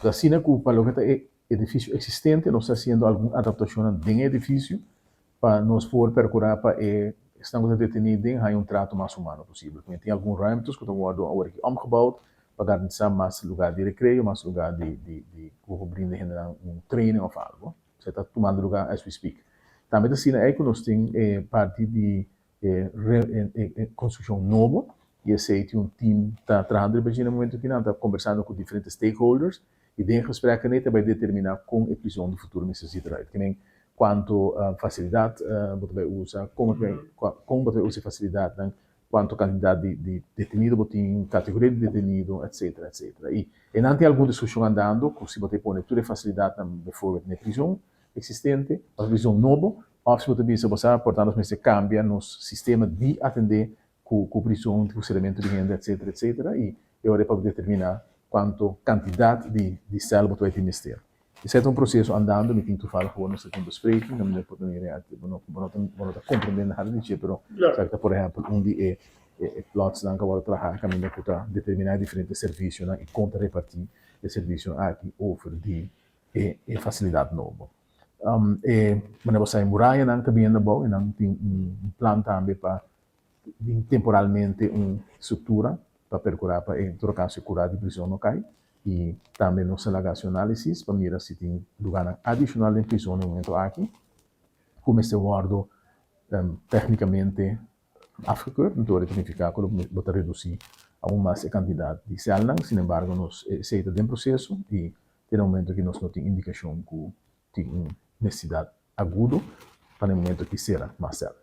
Asina ku pa loke ta e edifisio eksistente, nos ta hasiendo algun adaptashonnan den e edifisio pa nos por perkurá pa e esnan ku ta detení den haña un trato mas humano posibel. Tin algun ruimtes ku ta wòrdu awor aki omgebouwd pa garantisá mas lugá di rekreo, mas lugá di ku por brinda hendenan un training òf algu. Esei ta tumando lugá as we speak. Tambe ta asina ei ku nos tin e parti di e konstrukshon nobo i esei tin un team ta trahando riba dje na momento aki. Nan ta kombersando ku diferente stakeholders i den e gesprekken ei ta bai determiná kon e prizon di futuro mester zit eruit. Ke men kuantu fasilidat bo ta bai usa, kon bo ta bai usa e fasilidatnan, kuantu kantidat di detenido bo tin, kategoria di detenido, etsetera, etsetera. I einan tin algun diskushon andando ku si bo ta pone tur e fasilidatnan bijvoorbeeld na e prizon eksistente òf e prizon nobo, òf si bo ta bisa bo sa por tanto nos mester kambia nos sistema di atendé ku prizon, ku seramentu di hende, etsetera, etsetera. I e ora ei pa determiná kuantu kantidat di sèl bo ta bai tin mester. Esei ta un proseso andando, mi tin toevallig gewoon nos ta tin bespreking, no por mira bo no bo no ta comprende nada di dje, pero esaki ta por ehempel un di e plotsnan ku a wòrdu traha kaminda ku ta determiná e diferente servisionan i kon ta repartí e servisionan aki over di e fasilidat nobo. E manera bo sa e murayanan ta bini abou i nan tin un plan tambe pa Tin temporalmente un struktura pa perkurá pa en todo kaso e kurá di prizon no kai i tambe nos a laga hasi un análisis pa mira si tin lugánan adishonal den prizon na e momento aki ku mester wòrdu tèknikamente afgekeurd. Enton e ta signifiká ku lo ta redusí aun mas e kantidat di sèlnan. Sin embargo nos esei ta den proseso i te na momento aki nos no tin indikashon ku tin un nesesidat agudo pa na e momento aki sera mas sèl.